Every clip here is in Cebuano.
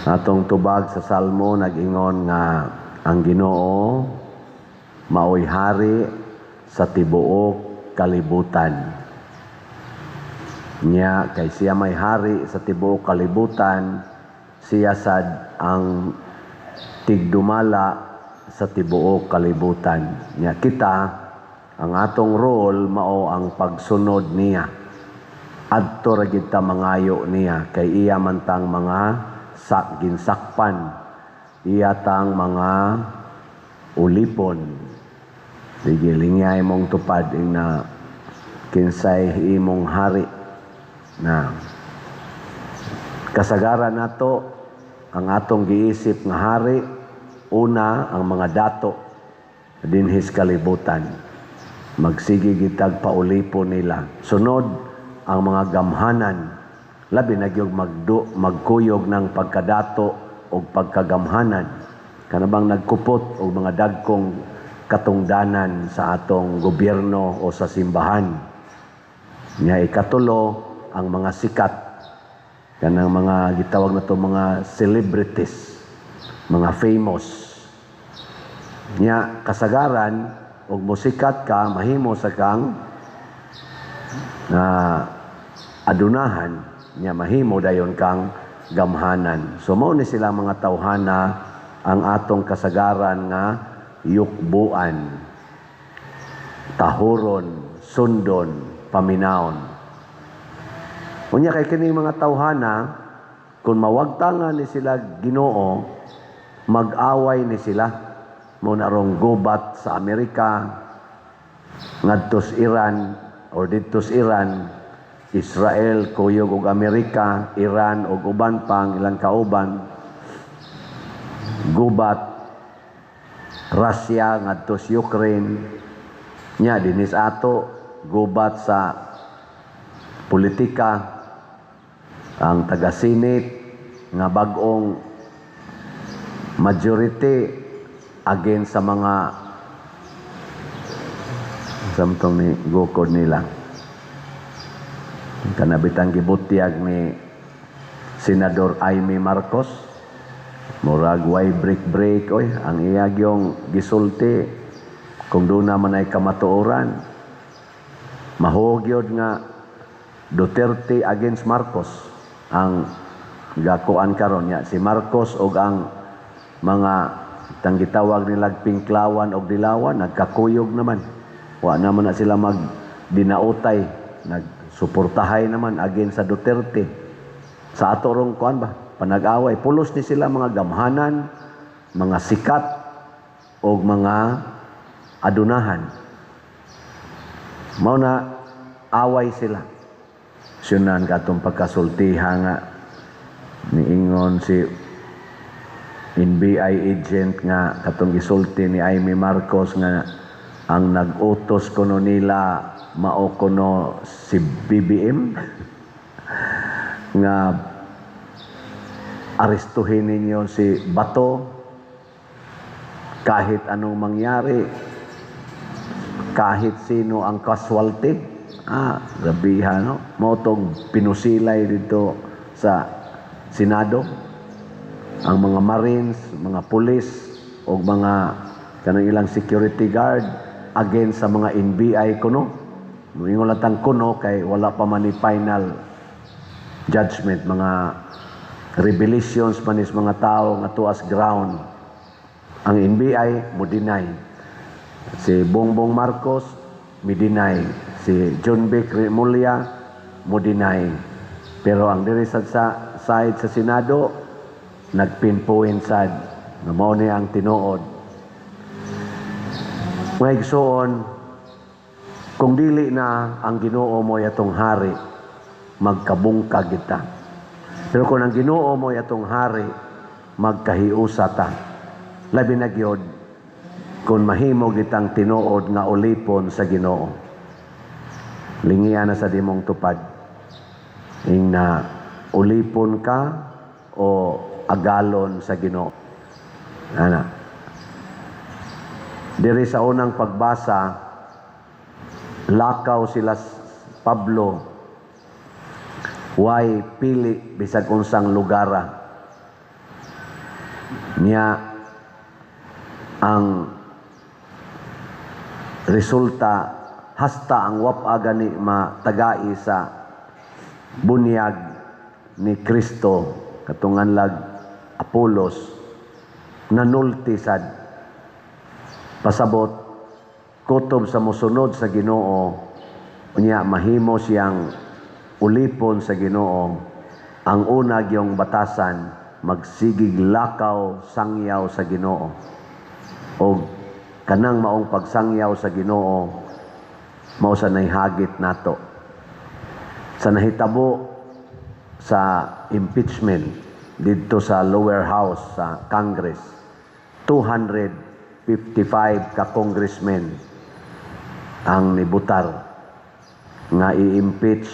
Atong tubag sa Salmo nag-ingon nga ang Ginoo maoy hari sa tibuok kalibutan. Nya kay siya may hari sa tibuok kalibutan, siya sad ang tigdumala sa tibuok kalibutan. Nya kita, ang atong role mao ang pagsunod niya. Adto ra gid ta mangayo niya kay iya man tang mga sa ginsakpan, iya tang mga ulipon. Sige, lingyay mong tupad ing na kinsay imong hari. Na kasagaran nato, ang atong giisip nga hari, una ang mga dato dinhis kalibutan, magsige gitag paulipon nila. Sunod ang mga gamhanan, labi na gyud magkuyog ng pagkadato o pagkagamhanan, kanabang nagkupot og mga dagkong katungdanan sa atong gobyerno o sa simbahan. Nya ikatulo, ang mga sikat, kanang mga gitawag nato mga celebrities, mga famous. Nya kasagaran og musikat ka, mahimo sa kang na adunahan, nya mahimo dayon kang gamhanan. So mao ni sila mga tawhana ang atong kasagaran nga yukbuan, tahuron, sundon, paminawon. Unya kay kining mga tawhana, kung mawagtangan ni sila Ginoo, mag-away ni sila. Mo na rong gubat sa Amerika ngadtos Iran or didtos Iran, Israel kuyog og Amerika, Iran og uban pang ilang kauban, gubat Russia ngadtos Ukraine. Nya dinis ato, gubat sa politika, ang taga-Senate nga bag-ong majority against sa mga samtong ni gukod nila, kanabitang gibutyag ni Senador Imee Marcos. Murag way break break oy ang iya gyong gisulti. Kung doon naman ay kamatuoran, mahugyod nga Duterte against Marcos ang gakuan karon. Nya si Marcos og ang mga tang gitawag nilag pinklawan og dilawan nagkakuyog naman. Wa naman na sila mag dinautay, nagsuportahay naman against sa Duterte. Sa ato rong kuan ba, panag-away, pulos ni sila mga gamhanan, mga sikat og mga adunahan. Mao na away sila. Sunan katong pagkasultiha nga niingon si NBI agent nga katong gisulti ni Imee Marcos nga ang nag-utos kuno nila mao kuno si BBM nga arestuhin ninyo si Bato kahit anong mangyari, kahit sino ang casualty. Ah, grabiha, no? Mao tong pinusilay dito sa Senado ang mga Marines, mga pulis o mga kanang ilang security guard against sa mga NBI kuno. Moingon lang tang kuno kay wala pa man ni final judgment, mga revelations man is mga tao nga tuas ground. Ang NBI mo deny, si Bongbong Marcos mi deny, si Jonvic Remulla mo deny, pero ang diri sa side sa Senado nagpinpoint sad nga mao ni ang tinuod. Mga igsoon, kung dili na ang Ginoo mo atong hari, magkabungkag kita. Pero kung ang Ginoo mo atong hari, magkahiusa ta. Labi na gyud kung mahimo gitang tinuod nga ulipon sa Ginoo. Lingian na sa dimong tupad. Ing na ulipon ka o agalon sa Ginoo. Ana. Diri sa unang pagbasa, lakaw sila Pablo. Way pili bisag unsang lugara niya. Ang resulta, hasta ang wapa gani matagai sa bunyag ni Kristo katong nganlag Apolos, nanulti sad. Pasabot, kutob sa mosunod sa Ginoo, unya mahimo siyang ulipon sa Ginoo, ang una gyong batasan, magsigig lakaw sangyaw sa Ginoo. O kanang maong pagsangyaw sa Ginoo mao sa nahigit nato sa nahitabo sa impeachment didto sa lower house sa Congress. 255 ka congressmen ang nibutar nga i-impeach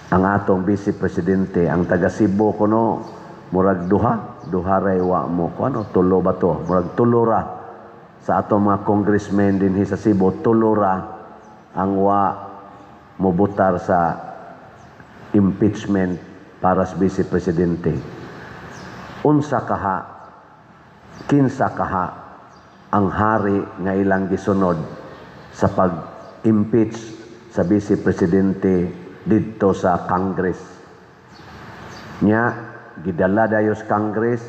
ang atong vice presidente. Ang taga Cebu kuno murag duha, duha ray wa mo kuno, tulo ba to? Murag tulo ra sa atong mga congressmen dinhi sa Cebu, tulo ra ang wa mobutar sa impeachment para sa vice presidente. Unsa kaha, kinsa kaha ang hari nga ilang gisunod sa pag-impeach sa vice presidente didto sa Congress? Nya gidala dayon sa Congress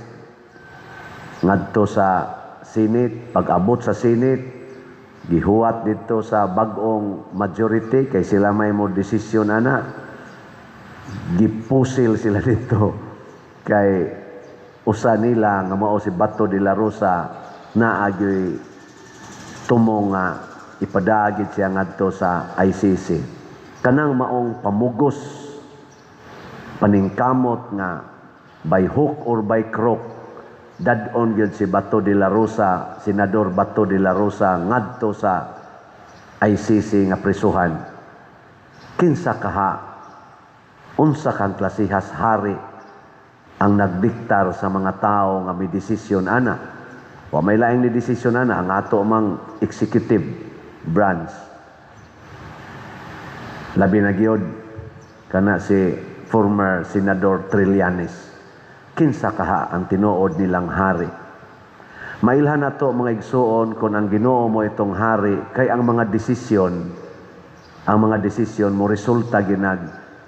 ngadto sa Senate. Pag-abot sa Senate, gihuwat didto sa bag-ong majority kay sila may mo desisyon ana. Gipusil sila dito kay usa nila nga mao si Bato de la Rosa naa gyoy tumong nga ipadagit siya ngadto sa ICC. Kanang maong pamugos, paningkamot nga by hook or by crook dad-on gyud si Bato de la Rosa, Senador Bato de la Rosa, ngadto sa ICC nga prisuhan. Kinsa kaha, unsa kang klasihas hari ang nagdiktar sa mga tao nga may desisyon ana? Wa may laing ni desisyon ana, ang ato mang executive branch. Labi na gyud kana si former Senador Trillanes. Kinsa kaha ang tinuod nilang hari? Mailhan nato, mga igsuon, kung ang Ginoo mo itong hari, kay ang mga desisyon mo resulta ginag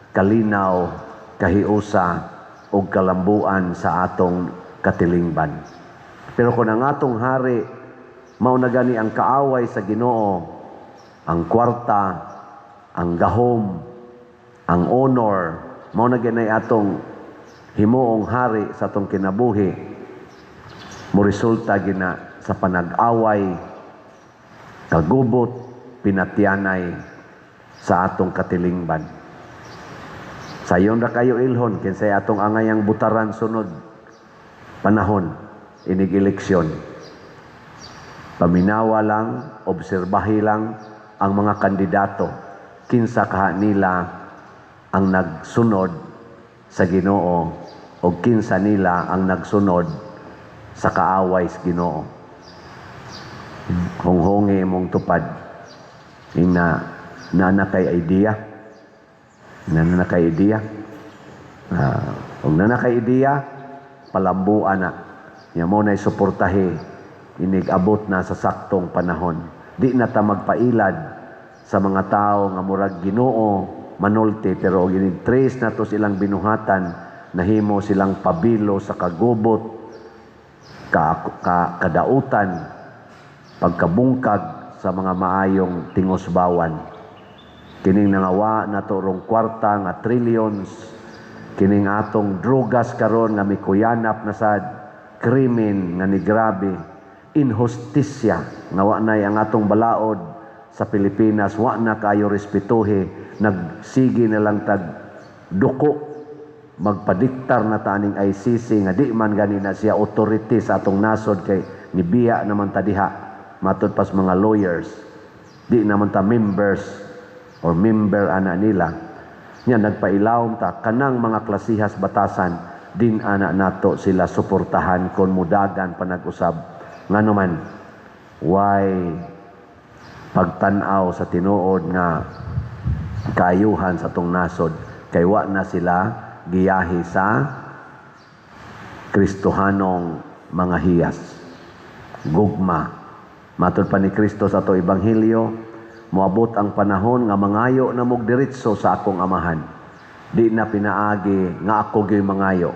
kalinaw, kahiusa ug kalambuan sa atong katilingban. Pero kung ang atong hari mao na gani ang kaaway sa Ginoo, ang kwarta, ang gahom, ang honor, mao na gani atong himuong hari sa atong kinabuhi, mo resulta gina sa panag-away, kagubot, pinatyanay sa atong katilingban. Sayon ra kayo ilhon kinsay atong angayang butaran sunod panahon inig eleksyon. Paminawa lang, obserbahi lang ang mga kandidato. Kinsa kaha nila ang nagsunod sa Ginoo o kinsa nila ang nagsunod sa kaaway sa Ginoo. Hunghungi imong tupad. Ina na kay idea. Na kay idea. Kung na kay idea, palambuan na. Nya mo na suportahi inig abot na sa saktong panahon. Di na ta magpailad sa mga tao nga murag Ginoo manulti, pero og inig trace nato silang binuhatan, nahimo silang pabilo sa kagubot, ka, kadautan, pagkabungkag sa mga maayong tingosbawan. Kining nangawa nato rong kwarta nga trillions, kining atong drugas karon nga mikuyanap na sad, krimen nga nigrabe, inhustisya nga wa nay ang atong balaod sa Pilipinas, wa na kayo respetuhe, nagsige na lang tag duko, magpadiktar na taning ICC nga di man gani na siya authority sa atong nasod kay nibiya naman ta diha. Matud pas mga lawyers, di naman ta members or member ana nila. Nya nagpailawom ta, kanang mga klasihas batasan din ana nato sila suportahan kon mudagan panag-usab, ngano man way pagtan-aw sa tinuod nga kaayuhan sa atong nasod. Kay wa na sila giyahi sa Kristohanong mga hiyas. Gugma. Matod pa ni Kristo sa ato Ebanghelyo, moabot ang panahon nga mangayo na mog diretso sa akong Amahan. Di na pinaagi nga ako gyud mangayo.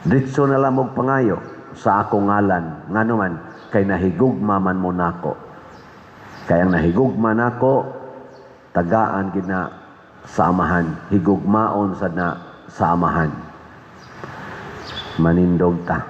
Diretso na lang mog pangayo sa akong ngalan. Ngano man, kay nahigugma man mo nako. Kay ang nahigugma nako, tagaan gid na sa Amahan. Higugmaon sad na sa Amahan. Manindog ta.